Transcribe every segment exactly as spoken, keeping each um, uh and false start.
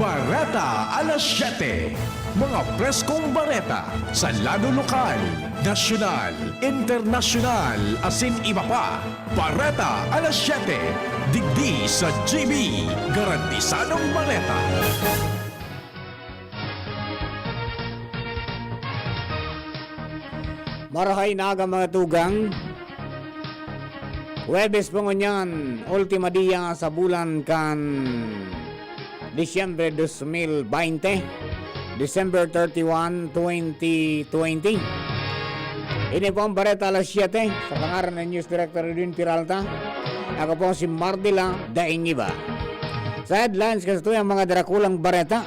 Bareta alas siyete. Mga preskong bareta sa lado lokal, nasyonal, internasyonal, asin iba pa. Bareta alas siyete, digdi sa G B, garantisadong bareta. Marahay na aga, mga tugang. Huwebes po ngunyan, ultima dia sa bulan kan Disyembre dos mil baynte, December thirty-one, twenty twenty. Ini po ang Bareta Alas Siyete, sa pangaran ni News Director Edwin Peralta. Ako po si Mardila Daing Iba. Sa headlines, kasto ang mga drakulang bareta.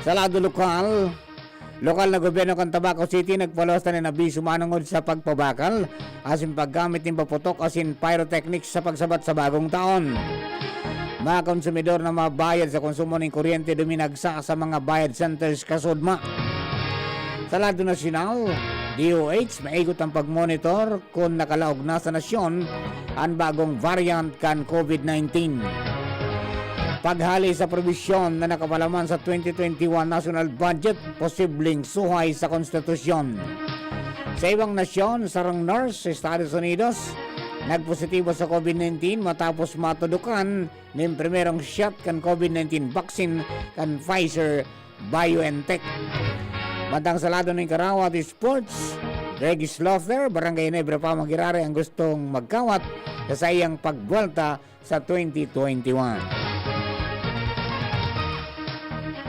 Sa lado lokal, lokal na gobyerno kan Tabaco City nagpaluwas na nin abiso manongod sa pagpabakal asin paggamit nin paputok asin pyrotechnics sa pagsabat sa bagong taon. Mga konsumidor na mabayad sa konsumo nin kuryente duminagsa sa mga bayad centers kasudma. Sa lado nasyonal, D O H, maigot ang pagmonitor kun nakalaog na sa nasyon an bagong variant kan COVID nineteen. Paghale sa probisyon na nakapalaman sa twenty twenty-one national budget, posibleng suhay sa konstitusyon. Sa ibang nasyon, sarong nurse sa Estados Unidos nagpositibo sa COVID nineteen matapos matudukan nin primerong shot kan COVID nineteen vaccine kan Pfizer BioNTech. Mantang sa lado nin karaot, sports, Greg Slaughter, Barangay Ginebra pa, magirari ang gustong magkawat sa saiyang pagbuwelta sa twenty twenty-one.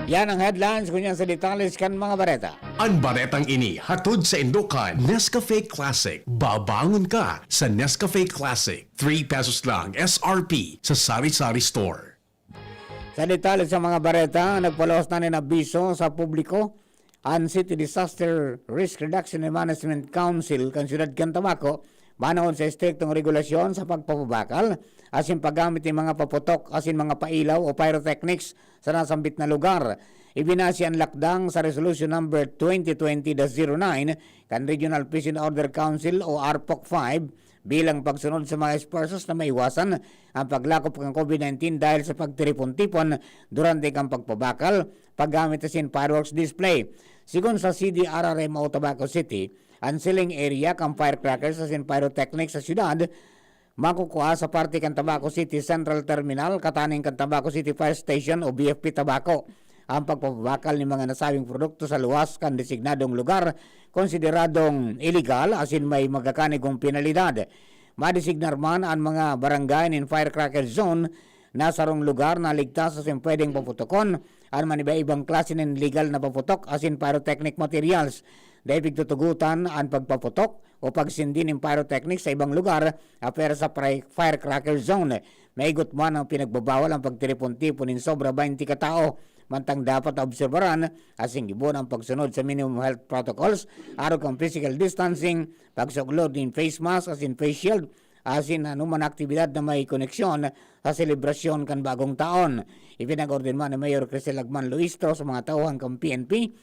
Yan ang headlines, ngunyan sa detalles kan mga bareta. An baretang ini hatod saindo kan Nescafe Classic. Babangon ka sa Nescafe Classic. Three pesos lang S R P sa sari-sari store. Sa detalye sa mga bareta, nagpaluwas na nin abiso sa publiko an City Disaster Risk Reduction and Management Council kan Siyudad kan Tabaco, manongod sa estriktong regulasyon sa pagpapabakal asin paggamit nin mga paputok asin mga pailaw o pyrotechnics sa nasambit na lugar. Ibinase an lakdang sa Resolution Number twenty twenty dash zero nine kan Regional Peace and Order Council o RPOC five, bilang pagsunod sa mga esfuerzos na maiwasan ang paglakop kan COVID nineteen dahil sa pagtiripon-tipon durante kan pagpabakal, paggamit asin fireworks display. Sigon sa C D R R M O Tabaco City, an selling area kan firecrackers asin pyrotechnics sa siyudad makukua sa parte kan Tabaco City Central Terminal, katanay kan Tabaco City Fire Station o B F P Tabaco. Ang pagpapabakal nin mga nasabing produkto sa luwas kan designadong lugar, konsideradong iligal asin may magakanigong penalidad. Madesignar man an mga barangay nin firecracker zone na sarong lugar na ligtas asin pwedeng paputokon an maniba-ibang klase nin legal na paputok asin pyrotechnic materials. Dai pigtutugotan an pagpaputok o pagsindi nin pyrotechnic sa ibang lugar, apwera sa pri-, firecracker zone. Maigot man ang pinagbabawal ang pagtiripon-tipon nin sobra baynte ka tawo. Mantang dapat obserbaran asin gibohon ang pagsunod sa minimum health protocols, arog kan physical distancing, pagsuklod nin face mask asin face shield, asin anoman na aktibidad na may koneksyon sa selebrasyon kan bagong taon. Ipinag-orden man ni Mayor Crisel Lagman Luistro sa mga tauhan kan P N P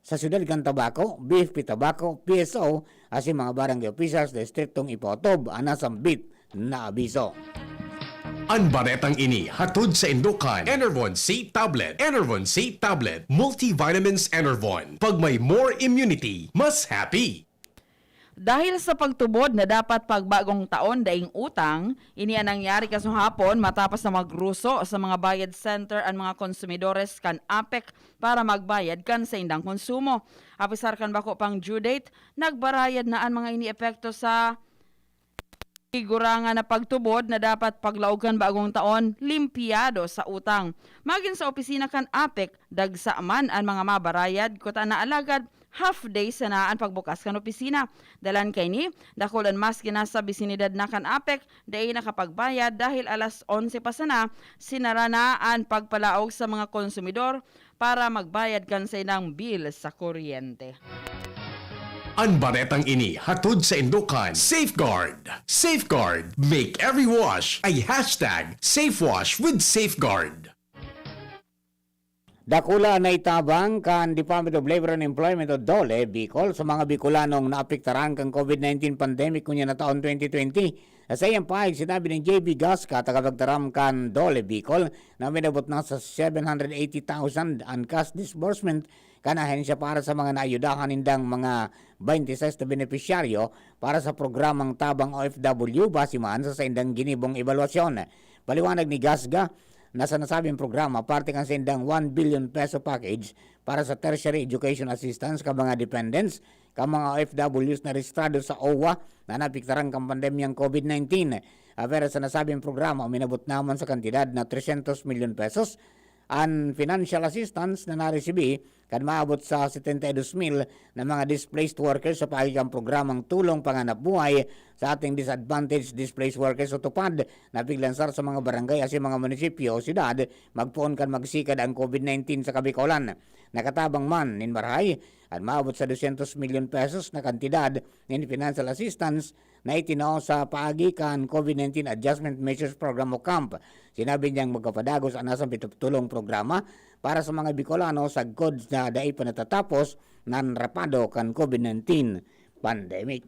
sa siyudad kan Tabaco, B F P Tabaco, P S O, asin mga barangay officials na estriktong ipaotob an nasambit na abiso. An baretang ini hatod saindo kan Enervon C Tablet. Enervon C Tablet. Multivitamins Enervon. Pag may more immunity, mas happy. Dahil sa pagtubod na dapat pagbagong taon daing utang, ini an nangyari kasuhapon matapos na magruso sa mga bayad center an mga konsumidores kan APEC para magbayad kan saindang konsumo. Apisar kan bako pang due date, nagbarayad na an mga ini epekto sa igurangan na pagtubod na dapat paglaog kan bagong taon limpyado sa utang. Magin sa opisina kan APEC, dagsa man an mga mabarayad, kuta na alagad half day sana an pagbukas kan opisina. Dalan kaini, dakul an maski nasa bisinidad na kan APEC, dai nakapagbayad dahil alas onse pa sana, sinara na an pagpalaog sa mga konsumidor para magbayad kan saindang bill sa kuryente. An baretang ini hatod saindo kan Safeguard. Safeguard. Make every wash a hashtag safe wash with Safeguard. Dakula na itabang kan Department of Labor and Employment o DOLE Bicol sa mga Bicolanong naapektaran kan COVID nineteen pandemic ngunyan na taon twenty twenty. Sa saiyang pahayag, sinabi ni J B Gasca, tagapagtaram kan DOLE Bicol, na minabot na sa seven hundred eighty thousand an cash disbursement kan ahensya para sa mga naayudahan nindang mga twenty-six na benepisyaryo para sa programang Tabang O F W base man sa saindang ginibong ebalwasyon. Paliwanag ni Gasca na sa nasabing programa, parte kan saindang one billion peso package para sa tertiary education assistance kan mga dependents kan mga O F Ws na rehistrado sa O W A na naapektaran kan pandemyang COVID nineteen. Ah, pero sa nasabing programa, uminabot naman sa kantidad na trescientos milyon pesos an financial assistance na naresibi kan maabot sa setenta y dos mil na mga displaced workers sa paagi kan programang Tulong Panghanapbuhay sa Ating Disadvantaged Displaced Workers o TUPAD na piglansar sa mga barangay asin mga munisipyo o syudad magpoon kan magsikad ang COVID nineteen sa Kabikolan. Nakatabang man nin marahay an maabot sa dosyentos milyon pesos na kantidad nin financial assistance na itinao sa paagi kan COVID nineteen Adjustment Measures Program o CAMP. Sinabi niyang magpapadagos an nasambit na tulong programa para sa mga Bicolano sagkod na dai pa natatapos nan rapado kan COVID nineteen pandemic.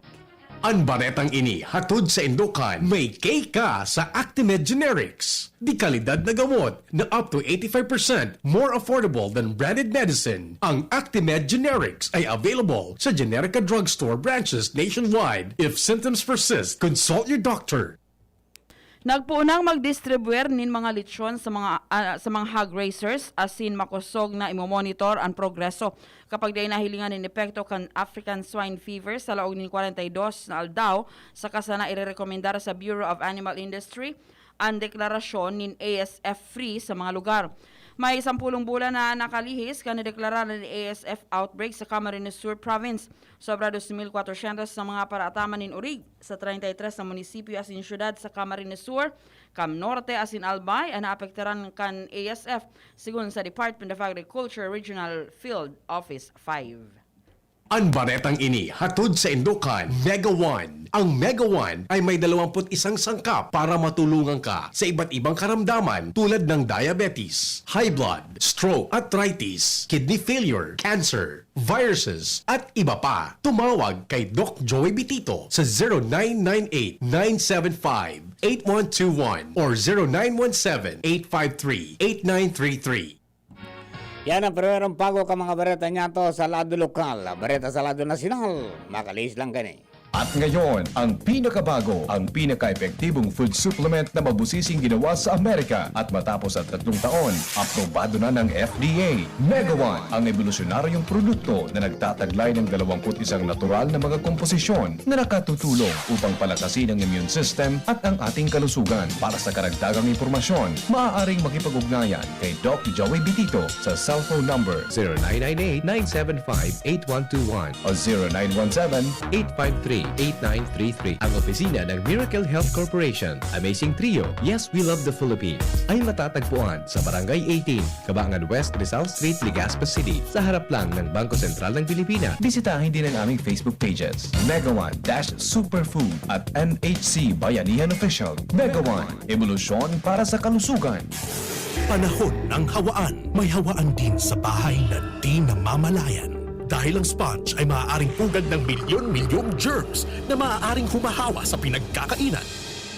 An baretang ini hatod saindo kan may K ka sa Actimed Generics. Dekalidad na gamot na up to eighty-five percent more affordable than branded medicine. Ang Actimed Generics ay available sa Generica Drugstore branches nationwide. If symptoms persist, consult your doctor. Nagpoonang magdistribuir nin mga lechon sa mga ah, sa mga hog raisers asin makosog na imomonitor an progreso kapag dai nahilingan nin epekto kan African Swine Fever sa laog nin kwarenta y dos na aldaw, saka sana irerekomendar sa Bureau of Animal Industry an deklarasyon nin A S F free sa mga lugar. May sampulong bulan na nakalihis kan nadeklara nin A S F outbreak sa Camarines Sur Province. Sobra dos mil kwatrosyentos na mga paraataman nin orig sa treinta y tres na munisipyo asin syudad sa Camarines Sur, Cam Norte asin Albay an naapektaran kan A S F, segun sa Department of Agriculture Regional Field Office five. An baretang ini hatod saindo kan Mega One. Ang Mega One ay may dalawampu't isang sangkap para matulungan ka sa iba't ibang karamdaman tulad ng diabetes, high blood, stroke, arthritis, kidney failure, cancer, viruses, at iba pa. Tumawag kay Doc Joey Bitito sa zero nine nine eight, nine seven five, eight one two one or zero nine one seven, eight five three, eight nine three three. Yan ang primerong pago kan mga bareta niyato sa lado lokal. Bareta sa lado nasyonal, makalihis lang kani. At ngayon, ang pinakabago, ang pinaka-epektibong food supplement na mabusising ginawa sa Amerika at matapos ang tatlong taon, aprobado na ng F D A. Mega One, ang ebolusyonaryong produkto na nagtataglay ng dalawampu't isang natural na mga komposisyon na nakatutulong upang palakasin ang immune system at ang ating kalusugan. Para sa karagdagang impormasyon, maaaring makipag-ugnayan kay Doc Joey Bitito sa cellphone number zero nine nine eight, nine seven five, eight one two one o zero nine one seven, eight five three, eight nine three three. Ang opisina ng Miracle Health Corporation, Amazing Trio, Yes, We Love the Philippines, ay matatagpuan sa Barangay eighteen, Kabangan West, Rizal Street, Legazpi City, sa harap lang ng Bangko Sentral ng Pilipinas. Bisitahin din ang aming Facebook pages, Mega One dash Superfood at N H C Bayanihan Official. Mega One, ebolusyon para sa kalusugan. Panahon ng hawaan. May hawaan din sa bahay na di namamalayan. Dahil ang sponge ay maaaring pugad ng milyon-milyong germs na maaaring humahawa sa pinagkakainan.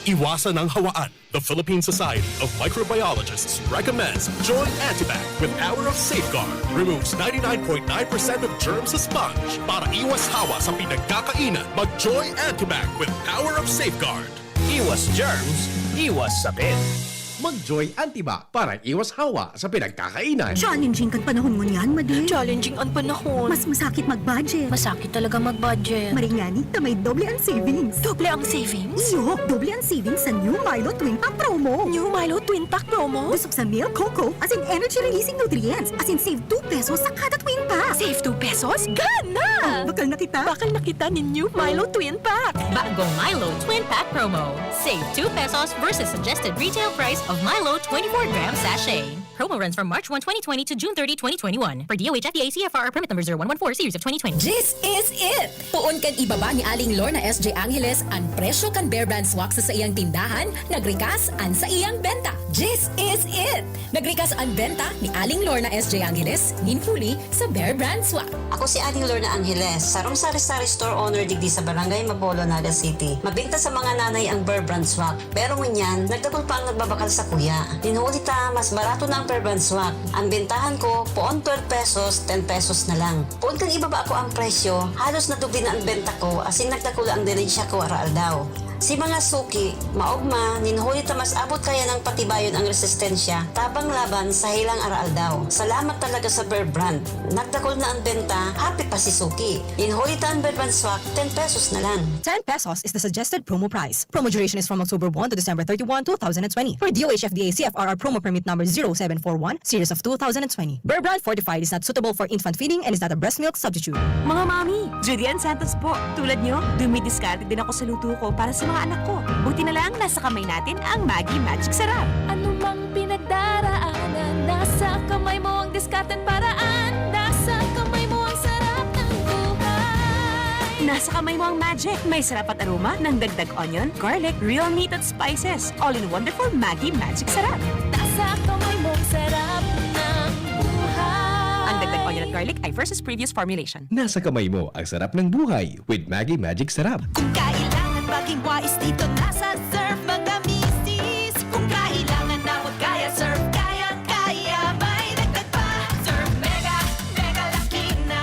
Iwasan ang hawaan. The Philippine Society of Microbiologists recommends Joy Antibac with Power of Safeguard. Removes ninety-nine point nine percent of germs sa sponge. Para iwas hawa sa pinagkakainan, mag Joy Antibac with Power of Safeguard. Iwas germs, iwas sakit. Mag-Joy Antibac para iwas hawa sa pinagkakainan. Challenging kan panahon ngunyan, Madi. Challenging an panahon. Mas masakit mag-budget. Masakit talaga mag-budget. Maringani, ta may doble ang savings. Doble ang savings? Iyo, doble ang savings sa New Milo Twin Pack Promo. New Milo Twin Pack Promo? Busog sa milk, cocoa, as in energy-releasing nutrients, as in save two pesos sa kada Twin Pack. Save two pesos? Gana! Oh, bakal na kita. Bakal na kita nin New Milo Twin Pack. Bagong Milo Twin Pack Promo. Save two pesos versus suggested retail price of Milo twenty-four gram sachet. Promo runs from March one, twenty twenty to June thirty, twenty twenty-one. Per D O H F D A C F R R permit number zero one one four series of twenty twenty. This is it! Poon kan ibaba ni Aling Lorna S J Angeles an presyo kan Bear Brand Swak sa saiyang tindahan, nagrikas an saiyang benta. This is it! Nagrikas an benta ni Aling Lorna S J Angeles, nin huli sa Bear Brand Swak. Ako si Aling Lorna Angeles, sarong sari-sari store owner digdi sa Barangay Mabolo, Naga City. Mabinta sa mga nanay ang Bear Brand Swak. Pero ngunyan, nagdakul pa ang nagbabakal sa kuya. Nin huli ta, mas barato na ang per brand swak. Ang bentahan ko, poon twelve pesos, ten pesos na lang. Poon kan ibaba ko ang presyo, halos nadubli na ang benta ko, asin nagdakul ang dirensiya ko araaldaw. Si mga suki, maogma, nin huli ta mas abot kaya nang patibayon ang resistensya, tabang laban sa helang araaldaw. Salamat talaga sa Bear Brand. Nagdakul na ang benta, happy pa si suki. Nin huli ta ang Bear Brand swak, ten pesos na lang. Ten pesos is the suggested promo price. Promo duration is from October one to December thirty-one, two thousand and twenty. Per D O H F D A C F R R promo permit number zero seven four one, series of two thousand and twenty. Bear Brand Fortified is not suitable for infant feeding and is not a breast milk substitute. Mga mami, Julian Santos po. Tulad nyo, dumidiskarte din ako sa luto ko para sa mga anak ko. Buti na lang, nasa kamay natin ang Maggi Magic Sarap. Ano mang pinagdaraanan, nasa kamay mo ang diskarte't paraan. Nasa kamay mo ang sarap ng buhay. Nasa kamay mo ang magic. May sarap at aroma ng dagdag onion, garlic, real meat at spices. All in wonderful Maggi Magic Sarap. Nasa kamay mo ang sarap ng buhay. Ang dagdag onion at garlic ay versus previous formulation. Nasa kamay mo ang sarap ng buhay with Maggi Magic Sarap. Kung kailangan maging wais dito, nasa Surf Magamisis. Kung kailangan na magkaya, Surf Kayang-kaya. May dagdag pa, Surf Mega, Mega Laki na.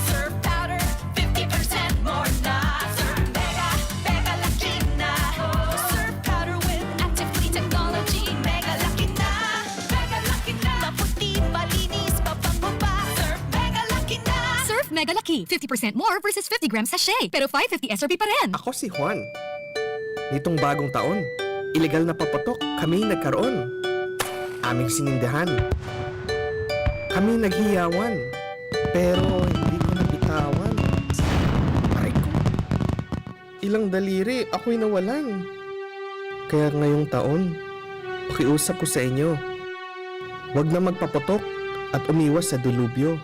Surf Powder, fifty percent more na. Surf Mega, Mega Laki na. Surf Powder with Active Clean Technology, Mega Laki na. Mega Laki na. Maputi, malinis, mabango pa. Surf Mega Laki na. Surf Mega Laki, fifty percent more versus fifty gram sachet, pero five fifty S R P pa rin. Ako si Juan. Nitong bagong taon, ilegal na paputok kami nagkaroon. Aming sinindihan. Kami naghiyawan. Pero hindi ko nabitawan. Aray ko. Ilang daliri ako'y nawalan. Kaya ngayong taon, pakiusap ko sa inyo, wag na magpaputok at umiwas sa dilubyo.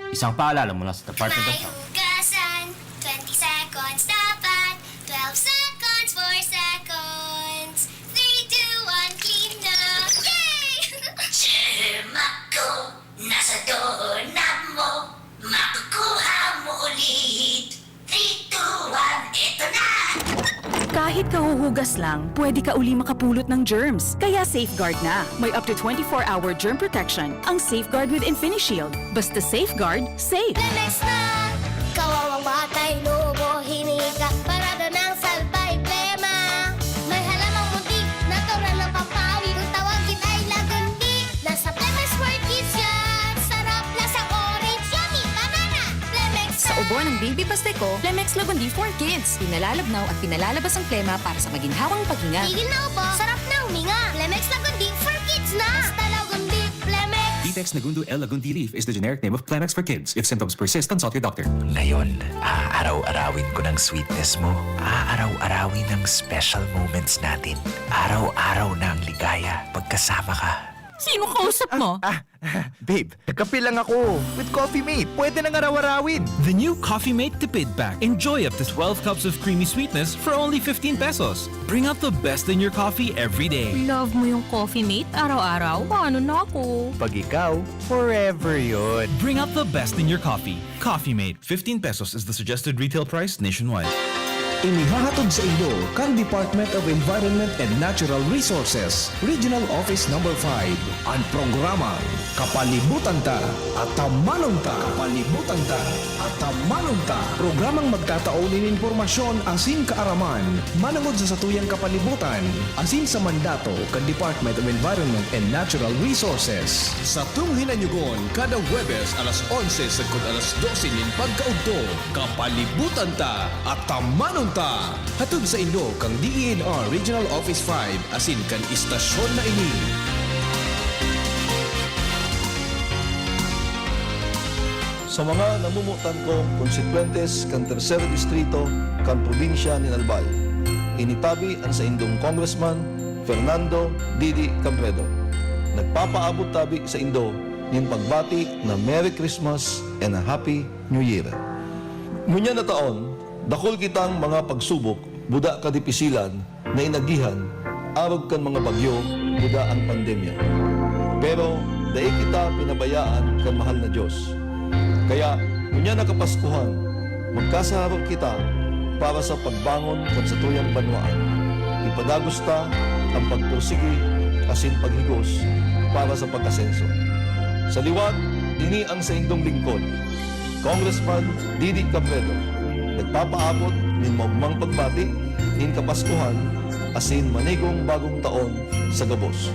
Isang paalala mula sa Department of May Health. Hugasan, twenty seconds dapat, twelve seconds, four seconds, three, two, one, clean na! Yay! Germ ako, nasa doorknob mo, makukuha mo ulit. Three, two, one, eto na! Kahit kahuhugas lang, pwede ka uli makapulot ng germs. Kaya Safeguard na. May up to twenty-four hour germ protection ang Safeguard with InfiniShield. Basta Safeguard, safe. Lemex na! Kawawang batay, lobo, hininga, parada ng salbay, plema. May halamang muntik, natural na pampaawit. Kung tawagin ay lagundi, nasa Lemex World Kids yan. Sarap, lasang orange, yummy, banana. Lemex Sa na! Ubo ng baby Pasteco, Lemex Lagundi for Kids. Pinalalabnaw at pinalalabas ang plema para sa maginhawang paghinga. Tigil na ubo, sarap na huminga. Lemex Lagundi for Kids na! Basta Lagundi, Lemex! Vitex Nagundo L Lagundi Leaf is the generic name of Plemex for Kids. If symptoms persist, consult your doctor. Ngayon, aaraw-arawin ko ng sweetness mo. Aaraw-arawin ang special moments natin. Araw-araw na ang ligaya pagkasama ka. Sino kausap mo? Ah, ah, babe, nagkape lang ako with Coffee Mate. Pwede nang araw-arawin. The new Coffee Mate Tipid Pack. Enjoy up to twelve cups of creamy sweetness for only fifteen pesos. Bring out the best in your coffee every day. Love mo yung Coffee Mate? Araw-araw, ano na ako? Pag ikaw, forever yun. Bring out the best in your coffee. Coffee Mate. Fifteen pesos is the suggested retail price nationwide. Inihahatod sa inyo kan Department of Environment and Natural Resources, Regional Office Number five, an programang Kapalibutan Ta, Atamanon Ta. Kapalibutan Ta, Atamanon Ta. Programang magtatao nin impormasyon asin kaaraman manongod sa satuyang kapalibutan asin sa mandato kan Department of Environment and Natural Resources. Satong hinanyugon kada Huwebes alas onse sagkod alas dose nin pagkaudto, Kapalibutan Ta, Atamanon Ta! Hatod sa inyo kan D E N R Regional Office five asin kan istasyon na ini. Sa mga namomotan kong konstituyentes kan Tercer Distrito kan probinsya nin Albay, ini tabi an saindong congressman, Fernando Didi Cabredo. Nagpapaabot tabi sa indo nin pagbati na Merry Christmas and a Happy New Year. Ngunyan na taon, dakul kitang mga pagsubok, buda kadipisilan na inagihan arog kan mga bagyo, buda ang pandemya. Pero dai kita pinabayaan kan mahal na Dios. Kaya, ngunyan na Kapaskuhan, magkasaharo kita para sa pagbangon kan satuyang banwaan. Ipadagos ta ang pagpursigi asin paghigos para sa pag-asenso. Sa liwat, ini ang saindong lingkod, Congressman Didi Cabredo, nagpapaabot nin maogmang pagbati nin Kapaskuhan asin manigong bagong taon sa gabos.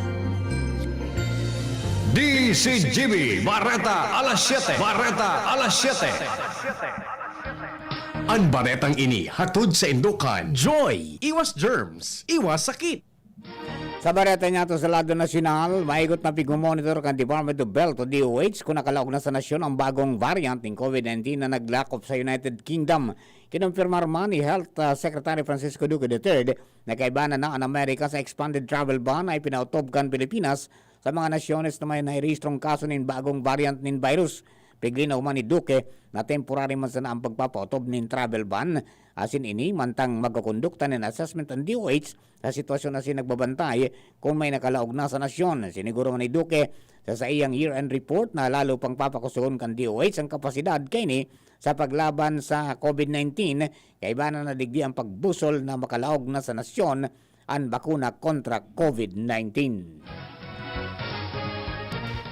D C G B, Bareta alas siyete. Bareta alas siyete. An baretang ini hatod saindo kan Joy. Iwas germs, iwas sakit. Sa bareta niyato sa lado nasyonal, maigot na pigmomonitor kan Department of Health o D O H kung nakalaog na sa nasyon ang bagong variant nin COVID nineteen na naglakop sa United Kingdom. Kinumpirmar man ni Health, ah, Secretary Francisco Duque the third na kaibanan na an Amerika sa expanded travel ban na ipinautob kan Pilipinas sa mga nasyones na may nairehistrong kaso nin bagong variant nin virus. Piglinaw man ni Duque na temporary man sana ang pagpapautob nin travel ban, asin ini mantang magkukondukta nin assessment an D O H sa sitwasyon asin nagbabantay kung may nakalaog na sa nasyon. Siniguro man ni Duque sa saiyang year-end report na lalo pang papakusogon kan D O H ang kapasidad kaini sa paglaban sa COVID nineteen, kaibanan na digdi ang pagbusol na makalaog na sa nasyon an bakuna kontra COVID nineteen.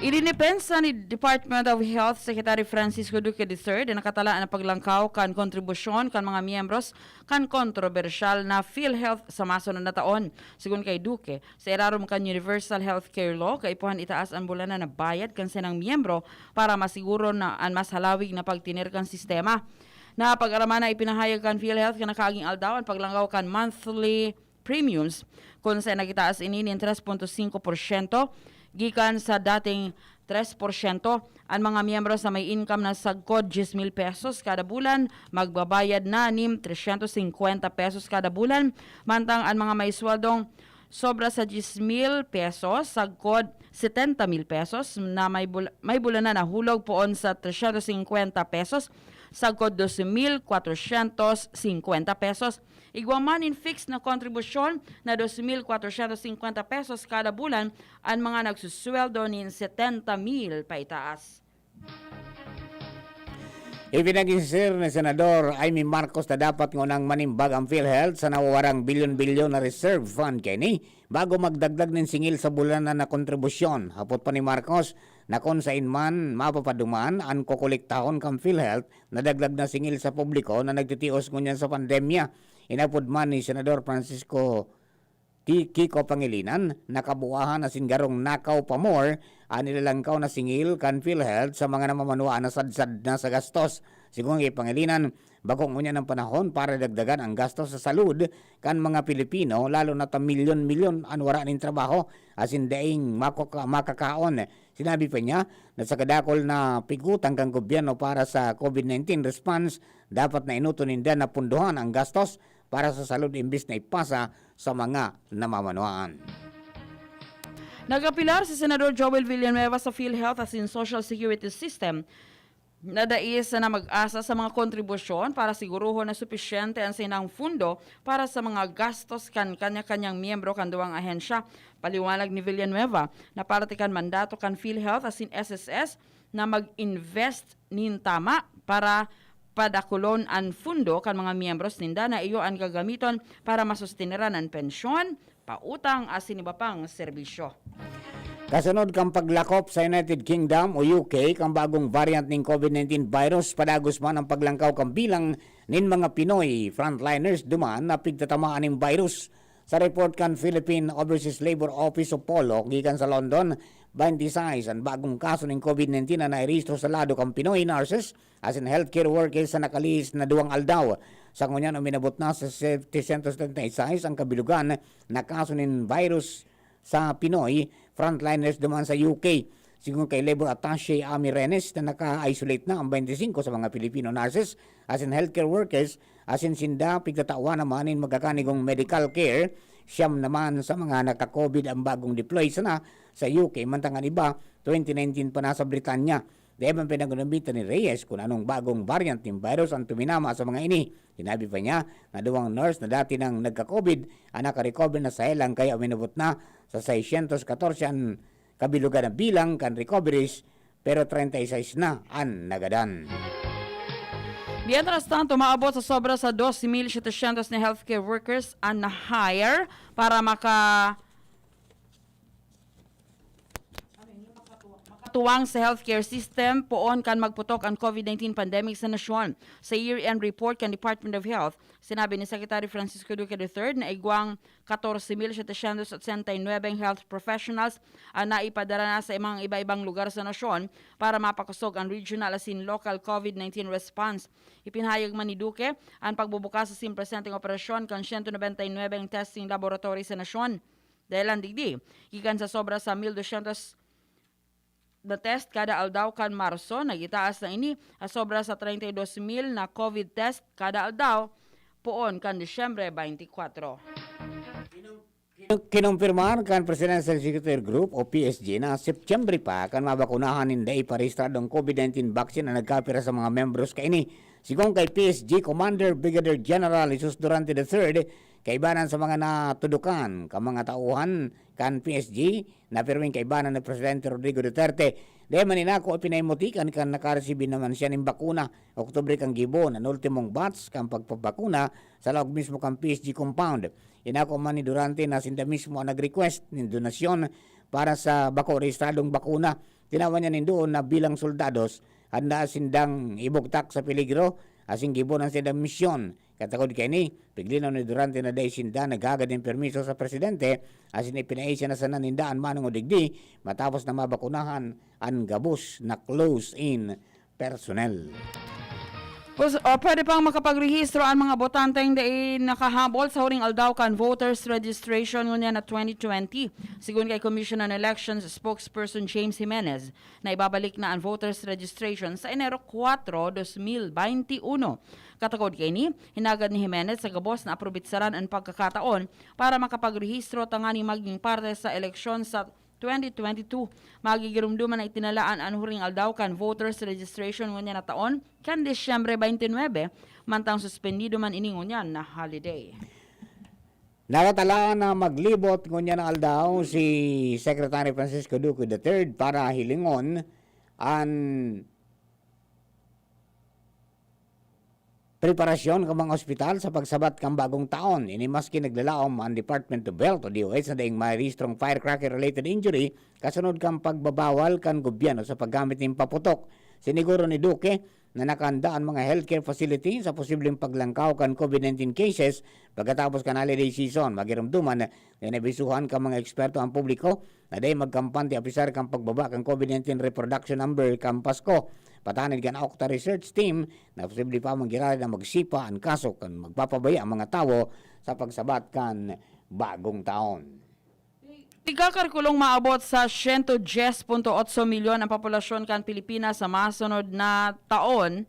Idinipensa ni Department of Health Secretary Francisco Duque the third na nakatala na paglangkaw kan kontribusyon kan mga miyembros kan kontrobersyal na PhilHealth sa masunod na taon. Sigon kay Duque, sa irarom kan Universal Healthcare Law, kaipuhan itaas an bulanan na bayad kan sanang miyembro para masiguro na an mas halawig na pagtener kan sistema. Napag-araman na ipinahayag kan PhilHealth kan nakaaging aldaw an paglangkaw kan monthly premiums, kun sa nagitaas ini nin tres punto singko porsyento gikan sa dating tres porsyento. An mga miyembro sa may income na sagkod diyes mil pesos kada bulan, magbabayad na nin tresyentos singkwenta pesos kada bulan, mantang an mga may sweldong sobra sa diyes mil pesos, sagkod setenta mil pesos, na may bul-, may bulanan na hulog poon sa tresyentos singkwenta pesos, sagkod dos mil kwatrosyentos singkwenta pesos. Igwa man nin fixed na kontribusyon na dos mil kwatrosyentos singkwenta pesos kada bulan an mga nagsusweldo nin setenta mil paitaas. Ipinag-insistir ni Senador Imee Marcos na dapat ngunang manimbag ang PhilHealth sa nawawarang bilyon-bilyon na reserve fund kaini bago magdagdag nin singil sa bulanan na kontribusyon. Hapot pa ni Marcos na kun saen man mapapaduman an kokolektahon kan PhilHealth na dagdag na singil sa publiko na nagtitios ngunyan sa pandemya. Inapod man ni Senador Francisco Ti-, Kiko Pangilinan, nakabuahan asin garong nakaw pa more an ilalangkaw na singil kan PhilHealth sa mga namamanwaan na sadsad na sa gastos. Sigon ki Pangilinan, bako ngunyan an panahon para dagdagan ang gastos sa salud kan mga Pilipino, lalo na ta milyon-milyon an wara nin trabaho asin daing makaka-, makakaon. Sinabi pa niya na sa kadakul na pigutang kan gobyerno para sa COVID nineteen response, dapat na enoto ninda na pundohan ang gastos para sa salud imbis na ipasa sa mga namamanwaan. Nag-apelar si Senador Joel Villanueva sa PhilHealth asin Social Security System na dai sana mag-asa sa mga kontribusyon para sigurohon na supisyente an saindang pundo para sa mga gastos kan kanya-kanyang miyembro kan duwang ahensya. Paliwanag ni Villanueva na parte kan mandato kan PhilHealth asin S S S na mag-invest nin tama para padakulon an pundo kan mga miyembros ninda na iyo an gagamiton para masusteneran an pensyon, pautang asin iba pang serbisyo. Kasunod kan paglakop sa United Kingdom o U K kan bagong variant nin COVID nineteen virus, padagos man ang paglangkaw kan bilang nin mga Pinoy frontliners duman na pigtatamaan nin virus. Sa report kan Philippine Overseas Labor Office o polo gikan sa London, twenty-six an bagong kaso nin COVID nineteen na nairehistro sa lado kan Pinoy nurses asin healthcare workers sa nakalihis na duwang aldaw. Sa ngunyan, uminabot na sa setecentos treinta y seis ang kabilogan na kaso nin virus sa Pinoy frontliners duman sa U K. Sigon kay Labor Attaché Amy Renes na naka-isolate na ang twenty-singko sa mga Filipino nurses asin healthcare workers, asin sinda pigtatawan naman nin magkakanigong medical care Siyam naman sa mga naka-COVID ang bagong deploy sana sa U K, mantang an iba, twenty nineteen pa nasa Britanya. Dai man pinagunambitan ni Reyes kun anong bagong variant nin virus ang tuminama sa mga ini. Sinabi pa niya na duwang nurse na dati nang nagka-COVID ang naka-recover na sa helang, kaya uminabot na sa seiscientos katorse an kabilugan na bilang kan recoveries, pero treinta y seis na an nagadan. Mientras tanto, maabot sa sobra sa dos mil setecientos na healthcare workers an na-hire para maka-, makatuwang sa healthcare system poon kan magputok an COVID nineteen pandemic sa nasyon. Sa year-end report kan Department of Health, sinabi ni Secretary Francisco Duque the third na igwang katorse mil setecientos otsenta y nuebe health professionals an naipadara na sa mga iba-ibang lugar sa nasyon para mapakosog an regional asin local COVID nineteen response. Ipinahayag man ni Duque an pagbubukas sa sin presenteng operasyon kan siyento nobenta y nuebe testing laboratory sa nasyon. Dahil lang digdi, gikan sa sobra sa mil dosyentos na test kada aldaw kan Marso, nagitaas na ini sa sobra sa treinta y dos mil na COVID test kada aldaw poon kan Disyembre twenty-four. Kinumpirmar kan Presidential Executive Group o P S G na September pa kan mabakunahan nin dai pa rehistradong COVID nineteen vaccine ang nagkapira sa mga membros kaini. Sigon kay P S G Commander Brigadier General Jesus Durante the third, kaibanan sa mga natudukan kan mga tauhan kan P S G, na pirming kaibanan ni Presidente Rodrigo Duterte. Dai man inako ipinaimutikan kan nakaresibi naman siya nin bakuna. Oktubre kan gibo an ultimong batch kan pagpabakuna sa laog mismo kan P S G compound. Inako man ni Durante na sinda mismo an nag-request nin donasyon para sa bako rehistradong bakuna. Tinawan niya nin duon na bilang soldados, handa sindang ibugtak sa peligro asin gibo an sindang misyon. Katakod kaini, piglinaw ni Durante na dai sinda naghagad nin permiso sa presidente, asin ipinaisya na sana ninda an manong o digdi matapos na mabakunahan an gabos na close-in personnel. Pus-, o, pwede pang makapagrehistro an mga botanteng dai nakahabol sa huring aldaw kan voters registration ngunyan na twenty twenty. Sigon kay Commission on Elections spokesperson James Jimenez na ibabalik na an voters registration sa Enero kuwatro, dos mil baynte uno. Katakod kaini, hinagad ni Jimenez sa gabos na aprobitsaran an pagkakataon para makapagrehistro tanganing maging parte sa eleksyon sa twenty twenty-two. Magigiromdoman na itinalaan an huring aldaw kan voters registration ngunyan na taon, kan Disyembre twenty-nine, mantang suspendido man ini ngunyan na holiday. Nakatalaan na maglibot ngunyan na aldaw si Secretary Francisco Duque the third para hilingon an preparasyon kan mga ospital sa pagsabat kan bagong taon. Ini maski naglalaom an Department of Health o D O H na daing marehistrong firecracker-related injury kasunod kan pagbabawal kan gobyerno sa paggamit nin paputok. Siniguro ni Duque na nakahanda an mga healthcare facility sa posibleng paglangkaw kan COVID nineteen cases pagkatapos kan holiday season. Magiromdoman na inabisuhan kan mga eksperto an publiko na dai magkampante apisar kan pagbaba kan COVID nineteen reproduction number kan Pasko. Patanid kan Octa Research Team, na posible pa man giraray na magsipa an kaso kan magpapabaya ang mga tawo sa pagsabat kan bagong taon. Tigkakalkulong maabot sa siyento dyes punto otso milyon ang populasyon kan Pilipinas sa masunod na taon.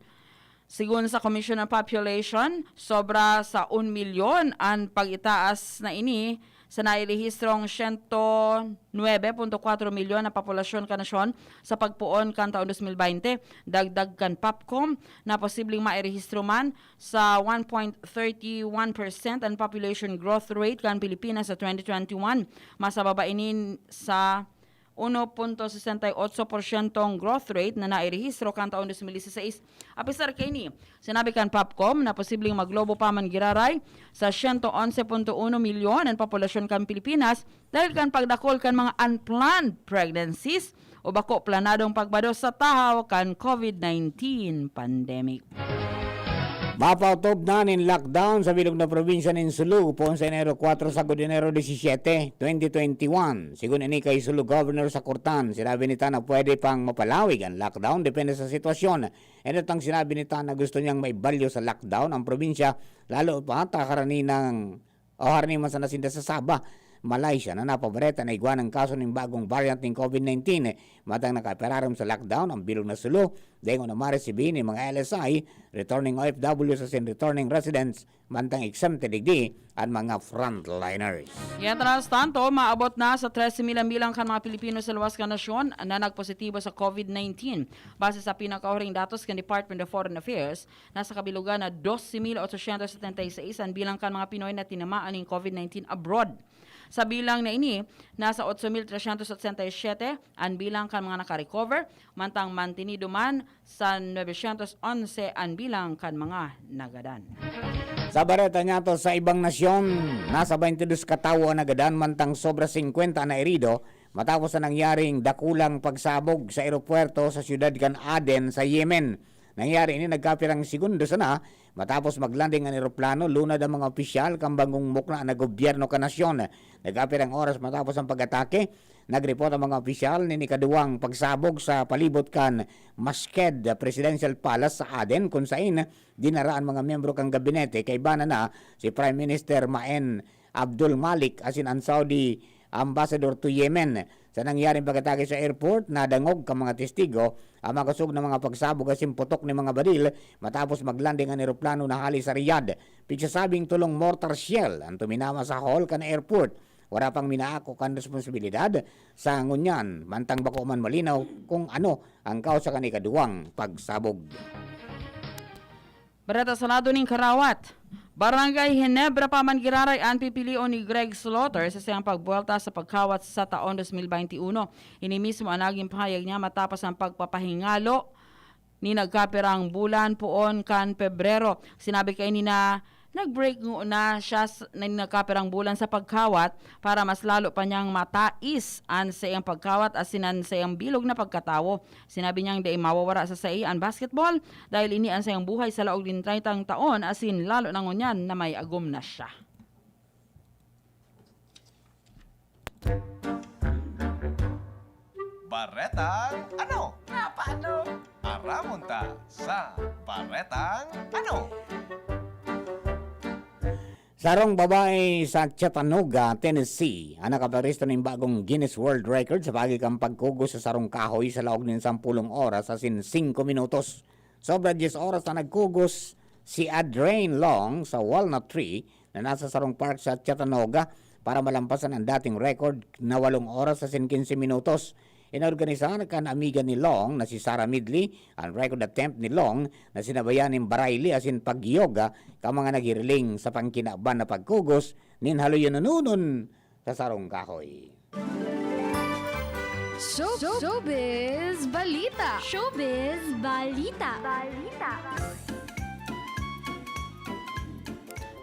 Sigon sa Commission on Population, sobra sa un milyon an pag-itaas na ini sa nairehistrong siyento nuebe punto kwatro milyon na populasyon kan nasyon sa pagpoon kan taon dos mil baynte. Dagdag kan POPCOM na posibleng mairehistro man sa one point thirty one percent an population growth rate kan Pilipinas sa twenty twenty-one. Mas mababa ini sa uno punto sesenta y otso porsyentong growth rate na nairehistro kan taon dos mil dieciséis. Apisar kaini, sinabi kan POPCOM na posibleng maglobo pa man giraray sa siyento onse punto uno milyon an populasyon kan Pilipinas dahil kan pagdakul kan mga unplanned pregnancies o bako planadong pagbados sa tahaw kan COVID nineteen pandemic. Mapautob na nin lockdown sa bilog na probinsya nin Sulu poon sa Enero kuwatro sagkod Enero disisiete, twenty twenty-one. Sigon ini kay Sulu Governor Sakurtan, sinabi nita na pwede pang mapalawig an lockdown depende sa sitwasyon. Enot ang sinabi nita na gusto niyang maibalyo sa lockdown ang probinsya, lalo pa ta harani ng o harani man sana sinda sa Sabah. Malaysia na napabareta na igwa nin kaso nin bagong variant nin COVID nineteen. Mantang nakaaperarom sa lockdown ang bilog na Sulu, daing na maresibi nin mga L S I, returning O F Ws asin returning residents, mantang exempted digdi an mga frontliners. Mientras tanto, maabot na sa trese mil ang bilang kan mga Pilipino sa luwas kan nasyon na nagpositibo sa COVID nineteen. Base sa pinakahuring datos kan Department of Foreign Affairs, nasa kabilugan na dose mil otsosyentos setenta y seis an bilang kan mga Pinoy na tinamaan nin COVID nineteen abroad. Sa bilang na ini, nasa otso mil tresyentos otsenta y siyete an bilang kan mga naka-recover, mantang mantinido man sa nobesyentos onse an bilang kan mga nagadan. Sa bareta niyato sa ibang nasyon, nasa baynte dos katawo an nagadan, mantang sobra singkwenta an nairido matapos na nangyaring dakulang pagsabog sa eropuwerto sa siyudad kan Aden sa Yemen. Nangyari ini nagkapirang segundo sana matapos maglanding an eroplano, lunad ang mga opisyal kan bangong mukna na gobyerno kan nasyon. Nagkapirang oras matapos ang pag-atake, nagreport ang mga opisyal nin ikaduwang pagsabog sa palibot kan Masked Presidential Palace sa Aden, kun sain dinara an mga miyembro kan gabinete, kaiba na na si Prime Minister Maen Abdul Malik asin an Saudi Ambassador to Yemen. Sa nangyaring pag-atake sa airport, nadangog kan mga testigo ang makosog na mga pagsabog asin putok nin mga baril matapos maglanding an eroplano na hale sa Riyadh. Pigsasabing tolong mortar shell an tuminawa sa hall kan airport. Wara pang minaako kan responsibilidad sa ngunyan, mantang bako man malinaw kung ano ang kausa kan ikaduwang pagsabog. Bareta sa lado nin karawat. Barangay Ginebra pa man giraray an pipilion ni Greg Slaughter sa saiyang pagbuwelta sa pagkawat sa taon dos mil baynte uno. Ini mismo an nagin pahayag niya matapos ang pagpapahingalo ni nagkapirang bulan poon kan Pebrero. Sinabi kaini na nag-break ngona siya s-, na nagkapirang bulan sa pagkawat para mas lalo pa niyang matais an saiyang pagkawat asin an saiyang bilog na pagkatawo. Sinabi niyang dai mawawara sa sai an basketball dahil ini an saiyang buhay sa laog nin treyntang taon asin lalo na ngunyan na may agom na siya. Baretang ano? Nga paano? Aramon ta sa Baretang ano? Sarong babae sa Chattanooga, Tennessee, ang nakaparesto nin bagong Guinness World Record sa paagi kan pagkugos sa sarong kahoy sa laog nin sampolong oras asin singko minutos. Sobra dyes oras na nagkugos si Adrain Long sa walnut tree na nasa sarong park sa Chattanooga para malampasan ang dating record na walong oras asin kinse minutos. Inorganisar kan amiga ni Long na si Sarah Midley an record attempt ni Long na sinabayan nin barayli asin pag-yoga kan mga naghiriling sa pangkinaban na pagkugos nin haloyononon sa sarong kahoy. Show, Showbiz Balita! Showbiz Balita! Balita!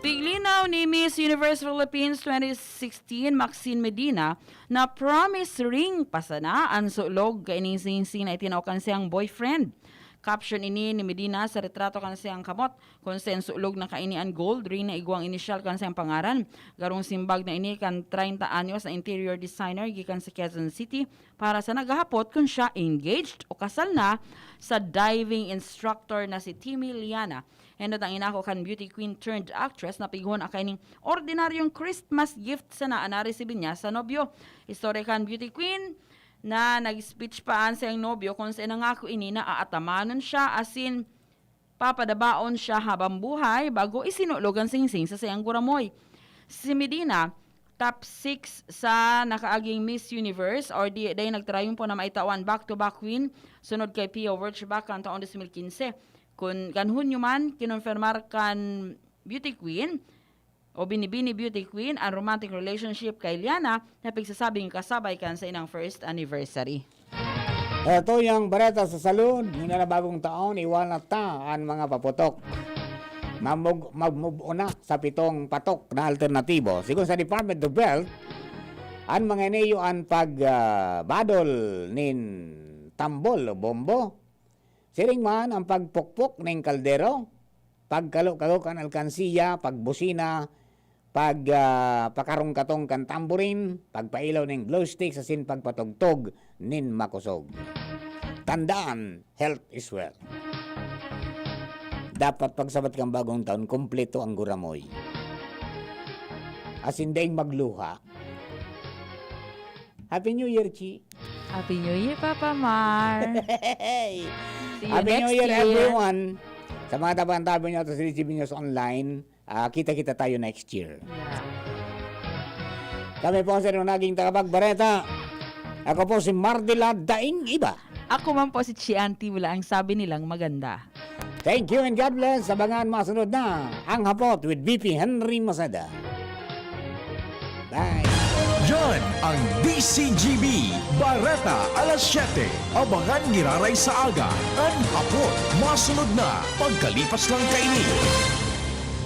Piglinaw ni Miss Universe Philippines twenty sixteen, Maxine Medina, na promise ring pa sana an sulog kaining singsing na itinao kan siyang boyfriend. Caption ini ni Medina sa retrato kan siyang kamot, kun saen sulog na kaini an gold ring na igwang inisyal kan siyang pangaran. Garong simbag na ini kan treinta anyos na interior designer gikan sa Quezon City para sa naghahapot kun siya engaged o kasal na sa diving instructor na si Timmy Liana. Enot ang inako kan beauty queen turned actress na pighon akay ning ordinaryong Christmas gift sana an naresibi niya sa nobyo. Istorya kan beauty queen na nag-speech pa an saiyang nobyo kun sa nangako ini na aatamanon siya asin papadabaon siya habang buhay bago isinulo kan singsing sa saiyang guramoy. Si Medina, top six sa nakaaging Miss Universe or di day nagtrayumpo na maitawan back-to-back win sunod kay Pia Wurtzbach kan taon dos mil kinse. Kun kan Hunyo man, kinonfirmar kan beauty queen o Binibini Beauty Queen an romantic relationship kay Liana na pigsasabing kasabay kan sa inang first anniversary. Eto yang bareta sa salud, ngunyan na bagong taon, iwal na ta an mga paputok. Mamug- magmubon na sa pitong patok na alternatibo. Sigon sa Department of Health, an mga iniyo an pag ah, badol nin tambol o bombo, siring man ang pagpukpok ning kaldero, pagkalo-kalo kan alkansiya, pagbusina, pag ah, pakarong-katong kan tamborin, pagpailaw ning glow sticks asin pagpatugtog nin makosog. Tandaan, health is wealth. Dapat pagsabat kan bagong taon, kompleto ang guramoy. Asin daing magluha. Happy New Year, Chi. Happy New Year, Papa Mar. Hey! See you Happy New next Year, year. Everyone. Sa mga tabang-tabi niyo, ito si Richie Viñas Online. Ah, kita-kita tayo next year. Yeah. Kami po ang inyong naging tagapagbareta. Ako po si Mardila Daing Iba. Ako man po si Chianti, wala ang sabi nilang maganda. Thank you and God bless. Abangan masunod na ang Hapot with V P Henry Maceda. Bye. Yan ang D C G B, Bareta alas siyete. Abangan giraray sa aga, an hapot. Masunod na, pagkalipas lang kaini.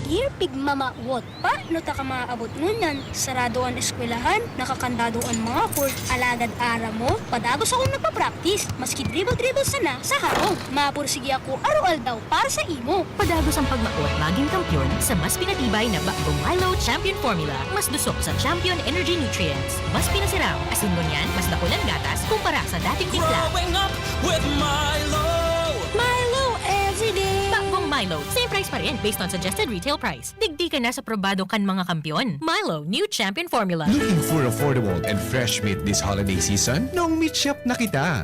Dear Pigmamawot, paano ta ka maaabot ngunyan? Sarado an eskwelahan, nakakandado an mga court, alagad aram mo, padagos akong nagpa-practice, maski dribble-dribble sana sa harong. Mapursige ako aroaldaw para sa imo. Padagos ang pagmaot magin kampiyon sa mas pinatibay na Bakbong Milo Champion Formula. Mas dusok sa Champion Energy Nutrients. Mas pinasiram. Asin ngunyan, mas dakul an gatas kumpara sa dating timpla. Growing up with Milo. Milo every day. Bakbong Milo. Same price pa rin based on suggested retail price. Digdi ka na sa probado kan mga kampiyon. Milo, new champion formula. Looking for affordable and fresh meat this holiday season? Nong Meat Shop na kita!